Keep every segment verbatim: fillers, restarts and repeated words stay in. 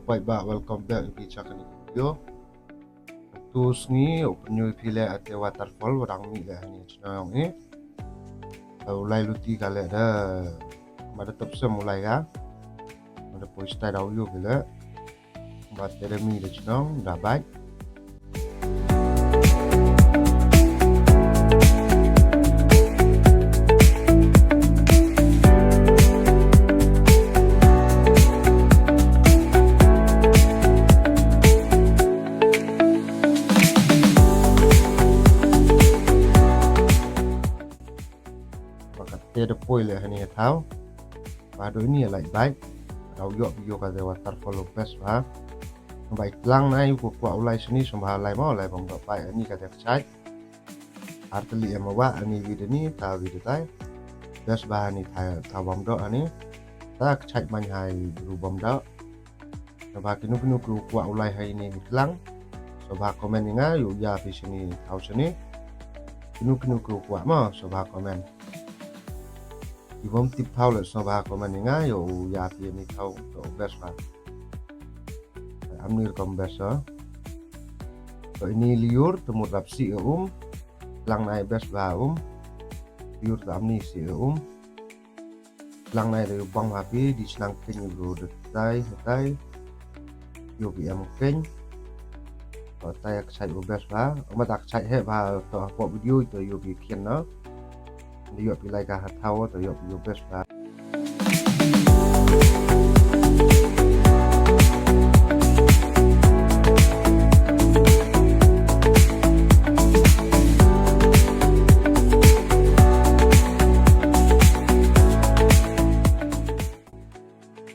Paidbah, welcome back ïa phi sha kane ka video. Mynta sngi u pyni ïa phi leh ïa te waterfall ba dang mih leh hangne shnong ïa ngi. Te u lai luti ka leh da, ma da tap sem u lai ka. Ma da poi stai da u ïoh phi leh. Ba te da mih da shnong da bike. Ba ka te da poi leh hangne ha thaw. Ba dei ni lait bike. Dau ïoh video ka te waterfall best ba. Ba i tlang nai u kwah u lai shane sngewbha lai mo, lai bam dok bike ani ka te kchai. Ar tylli em ba ani video ni ta video tai. Best ba ani tha tha bam dok ani. Ta kchai man hai ru bam dok. Sngewbha kino kino ki kwah u lai ha ini i tlang. Sngewbha comment ïa nga ïoh ïa phi shane thaw shane. Kino kino ki kwah mo sngewbha comment. I bym tip thaw leh sngewbha comment ïa nga ïoh ïa phi ini thaw to best ba. Am ni rukom best ha. To ini liur te mut rap si um. Tlang nai best ba um. Liur te am ni si um. Tlang nai da ïoh bang ha phi di shnang keng ïa bro da tai ha tai. Ïoh phi em keng. To tai ak chai u best ba. Ama tak chai he ba to ha pok video to ïoh phi kien na. Da ïoh phi lai ka ha thaw to ïoh phi ïoh best ba.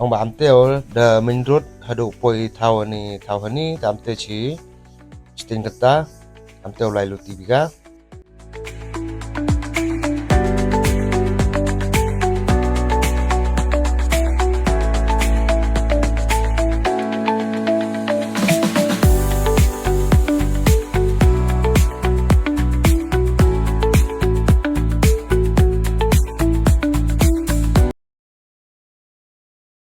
Ong ba am te da main road haduh poi thaw ni thaw hani ta am te chi sting kata am te u lai luti bika.